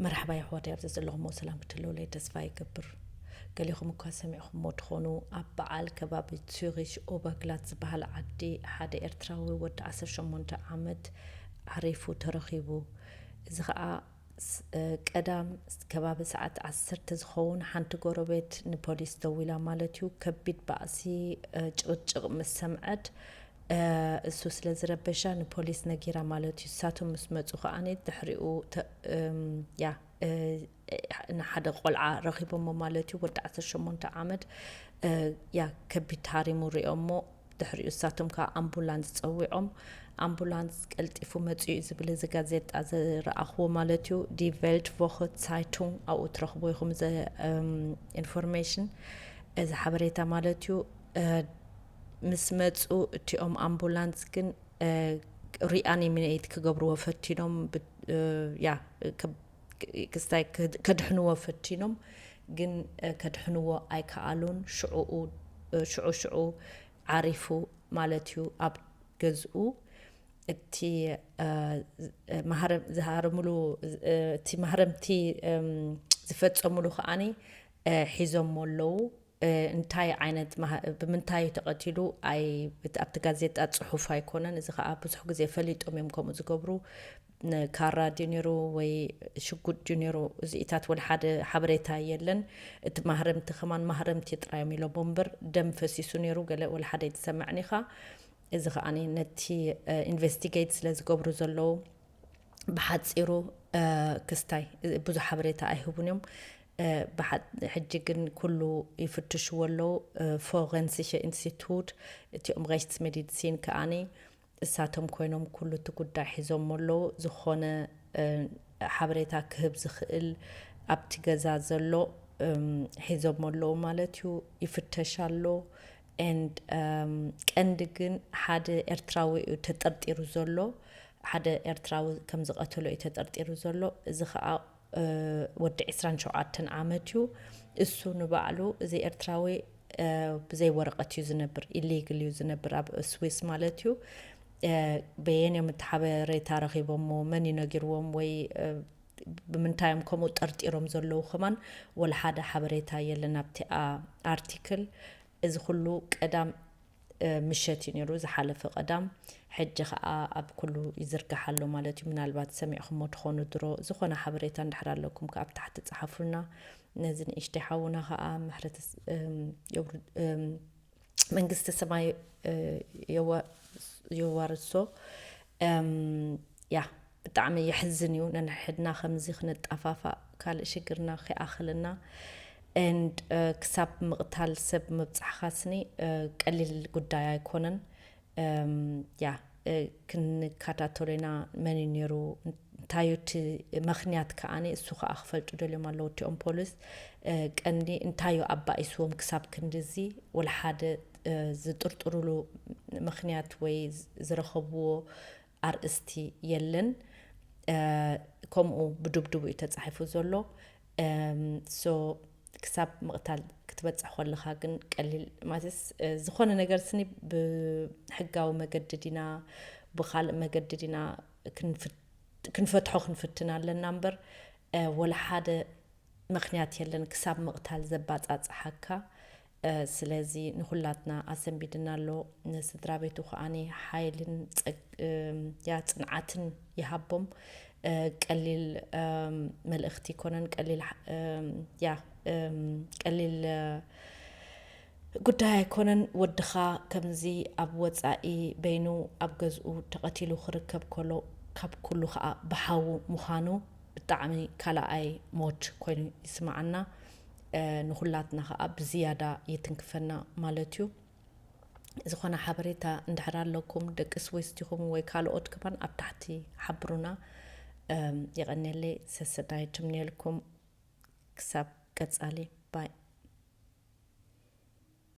መርሓባ የሕዋተይ፣ ኣብዚ ዘለኹሞ ሰላም ክትህልውለይ ተስፋ ይገብር። ገሊኹም እኳ ሰሚዕኹሞ ትኾኑ፣ ኣብ በዓል ከባቢ ዙሪሽ ኦበርግላዝ ዝበሃል ዓዲ ሓደ ኤርትራዊ ወዲ ዓሰርተ ሸሞንተ ዓመት ዓሪፉ ተረኺቡ። እዚ ኸኣ ቀዳም ከባቢ ሰዓት ዓሰርተ ዝኸውን ሓንቲ ጎረቤት ንፖሊስ ደዊላ ማለት እዩ። ከቢድ ባእሲ፣ ጭቕጭቕ ምስ ሰምዐት፣ እሱ ስለ ዝረበሻ ንፖሊስ ነጊራ ማለት እዩ። ንሳቶም ምስ መጹ ከኣ ድሕሪኡ ያ ንሓደ ቆልዓ ረኺቦሞ ማለት እዩ። ወዲ ዓሰርተ ሸሞንተ ዓመት ያ ከቢድ ሃሪሙ ሪኦሞ። ድሕሪኡ ንሳቶም ከዓ ኣምቡላንስ ጸዊዖም። ኣምቡላንስ ቀልጢፉ መጺኡ እዩ ዝብል እዚ ጋዜጣ ዝረኣኽዎ ማለት እዩ። ዲ ቨልት ቮኸ ዛይቱንግ ኣብኡ ትረኽቦ ኢኹም እዚ ኢንፎርሜሽን፣ እዚ ሓበሬታ ማለት እዩ። ምስ መጹ እቲኦም ኣምቡላንስ ግን ሪኣኒሜት ክገብርዎ ፈቲኖም፣ ያ ክስታይ ከድሕንዎ ፈቲኖም፣ ግን ከድሕንዎ ኣይከኣሉን። ሽዑኡ ሽዑ ሽዑ ዓሪፉ ማለት እዩ ኣብ ገዝኡ። እቲ ዝሃረምሉ፣ እቲ ማህረምቲ ዝፈጸሙሉ ከኣኒ ሒዞሞ ኣለዉ። እንታይ ዓይነት ብምንታይ ተቐቲሉ ኣብቲ ጋዜጣ ጽሑፍ ኣይኮነን። እዚ ከዓ ብዙሕ ግዜ ፈሊጦም እዮም ከምኡ ዝገብሩ። ካራ ድዩ ነይሩ ወይ ሽጉጥ ድዩ ነይሩ፣ እዚኢታት ወላ ሓደ ሓበሬታ የለን። እቲ ማህረምቲ ከማን ማህረምቲ ጥራዮም ኢሎሞ እምበር ደም ፈሲሱ ነይሩ ገለ ወላ ሓደ ኣይተሰምዕን ኢኻ። እዚ ከኣ ነቲ ኢንቨስቲጌት ስለ ዝገብሩ ዘለዉ ብሓፂሩ ክስታይ ብዙሕ ሓበሬታ ኣይህቡን እዮም። ሕጂ ግን ኩሉ ይፍትሽዎ ኣለዉ። ፎረንሲክ ኢንስቲቱት፣ እቲኦም ሬችትስ ሜዲሲን ከኣኒ እሳቶም ኮይኖም ኩሉ እቲ ጉዳይ ሒዞሞ ኣለዉ። ዝኾነ ሓበሬታ ክህብ ዝኽእል ኣብቲ ገዛ ዘሎ ሒዞሞ ኣለዉ ማለት እዩ። ይፍተሽ ኣሎ። And ቀንዲ ግን ሓደ ኤርትራዊ እዩ ተጠርጢሩ ዘሎ። ሓደ ኤርትራዊ ከም ዝቐተሎ እዩ ተጠርጢሩ ዘሎ። እዚ ኸኣ ወዲ ዕስራን ሸውዓተን ዓመት እዩ። እሱ ንባዕሉ እዚ ኤርትራዊ ብዘይ ወረቐት እዩ ዝነብር፣ ኢሊግል እዩ ዝነብር ኣብ ስዊስ ማለት እዩ። በየን እዮም እቲ ሓበሬታ ረኺቦሞ፣ መን እዩ ነጊርዎም ወይ ብምንታይ እዮም ከምኡ ጠርጢሮም ዘለዉ ከማን ወላ ሓደ ሓበሬታ የለን ኣብቲ ኣርቲክል። እዚ ኩሉ ቀዳም ምሸት እዩ ነይሩ፣ ዝሓለፈ ቀዳም። ሕጂ ኸኣ ኣብ ኩሉ ይዝርጋሕ ኣሎ ማለት እዩ። ምናልባት ሰሚዕኹሞ ትኾኑ ድሮ። ዝኾነ ሓበሬታ እንድሕር ኣለኩም ከኣ ኣብ ታሕቲ ጸሓፉልና። ነዚ ንእሽተይ ሓውና ኸኣ ምሕረት መንግስቲ ሰማይ የዋርሶ። ያ ብጣዕሚ የሕዝን እዩ። ነንሕድና ከምዚ ክንጠፋፋእ ካልእ ሽግርና ከይኣኽልና። And ክሳብ ምቕታል ሰብ ምብጻሕኻስኒ ቀሊል ጉዳይ ኣይኮነን። ያ ክንከታተሎ ኢና። መን እዩ ነይሩ፣ እንታይ እዩ እቲ ምኽንያት ከኣኒ እሱ ከኣ ክፈልጡ ደልዮም ኣለዉ እቲኦም ፖሊስ። ቀንዲ እንታይ እዩ ኣባኢስዎም ክሳብ ክንድዚ ወላ ሓደ ዝጥርጥሩሉ ምኽንያት ወይ ዝረኸብዎ ኣርእስቲ የለን። ከምኡ ብድብድቡ እዩ ተጻሒፉ ዘሎ። ሶ ክሳብ ምቕታል ክትበጽሕ ከለኻ ግን ቀሊል ማለትስ፣ ዝኾነ ነገር ስኒ ብሕጋዊ መገዲ ዲና ብኻልእ መገዲ ዲና ክንፈትሖ ክንፍትን ኣለና እምበር ወላ ሓደ ምኽንያት የለን ክሳብ ምቕታል ዘባጻጽሓካ። ስለዚ ንኹላትና ኣሰንቢድና ኣሎ። ንስድራ ቤቱ ከኣኒ ሓይልን ያ ጽንዓትን ይሃቦም። ቀሊል መልእኽቲ ኣይኮነን፣ ቀሊል ያ ቀሊል ጉዳይ ኣይኮነን። ወድኻ ከምዚ ኣብ ወጻኢ በይኑ ኣብ ገዝኡ ተቐቲሉ ክርከብ ከሎ ካብ ኩሉ ከኣ ብሓዉ ምዃኑ ብጣዕሚ ካልኣይ ሞት ኮይኑ ይስምዓና። ንኹላትና ከኣ ብዝያዳ ይትንክፈና ማለት እዩ። ዝኾነ ሓበሬታ እንድሕር ኣለኩም ደቂ ስዊስ ዲኹም ወይ ካልኦት ከማን ኣብ ታሕቲ ሓብሩና። የቐንየለይ። ሰሰናይ ትምንየልኩም። ክሳብ ቀጻሊ።